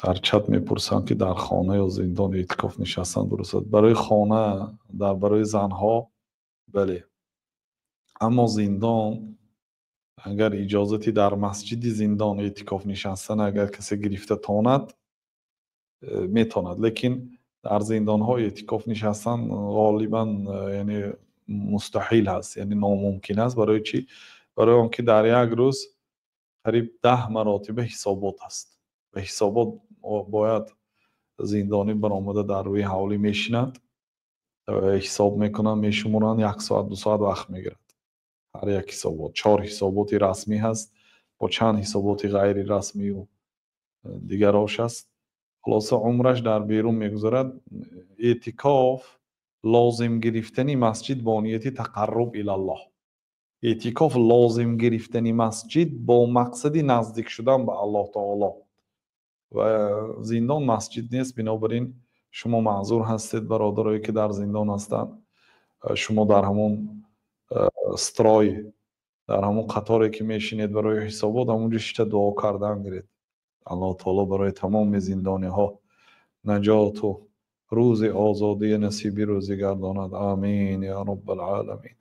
Дар чат мепурсанд, ки дар хона ё зиндон эътикоф нишастан дуруст аст? Барои хона, дар барои занҳо бале, аммо зиндон, агар иҷозати дар масҷиди зиндон эътикоф нишастан агар касе гирифта тонад, метавонад, лекин дар зиндонҳо эътикоф нишастан ғолибан, яъне мустаҳил ҳаст, яъне номумкин аст. Барои чӣ? Барои он ки дар як рӯз қариб 10 маротиба ҳисобот аст ва ҳисобот бояд зиндонӣ баромада дар рӯи ҳавлӣ мешинад, ҳисоб мекунанд, мешуморанд, як соат, 2 соат вақт мегирад ҳар як ҳисобот. Чор ҳисоботи расмӣ ҳаст, бо чанд ҳисоботи ғайрирасмию дигарош аст. Хулоса, умраш дар берун мегузарад. Эътикоф лозим гирифтани масҷид бо нияти тақарруб илаллоҳ, эътикоф лозим гирифтани масҷид бо мақсади наздик шудан ба Аллоҳ таоло, ва зиндон масҷид нест. Бинобар ин шумо маъзур ҳастед, бародарое ки дар зиндон ҳастанд. Шумо дар ҳамон строй, дар ҳамон қаторе ки мешинед барои ҳисобот, ҳамонҷо шишта дуо кардан гиред. Аллоҳ таоло барои тамоми зиндониҳо наҷоту рӯзи озодӣ насиби рӯзӣ гардонад. Амин ё роббал оламин.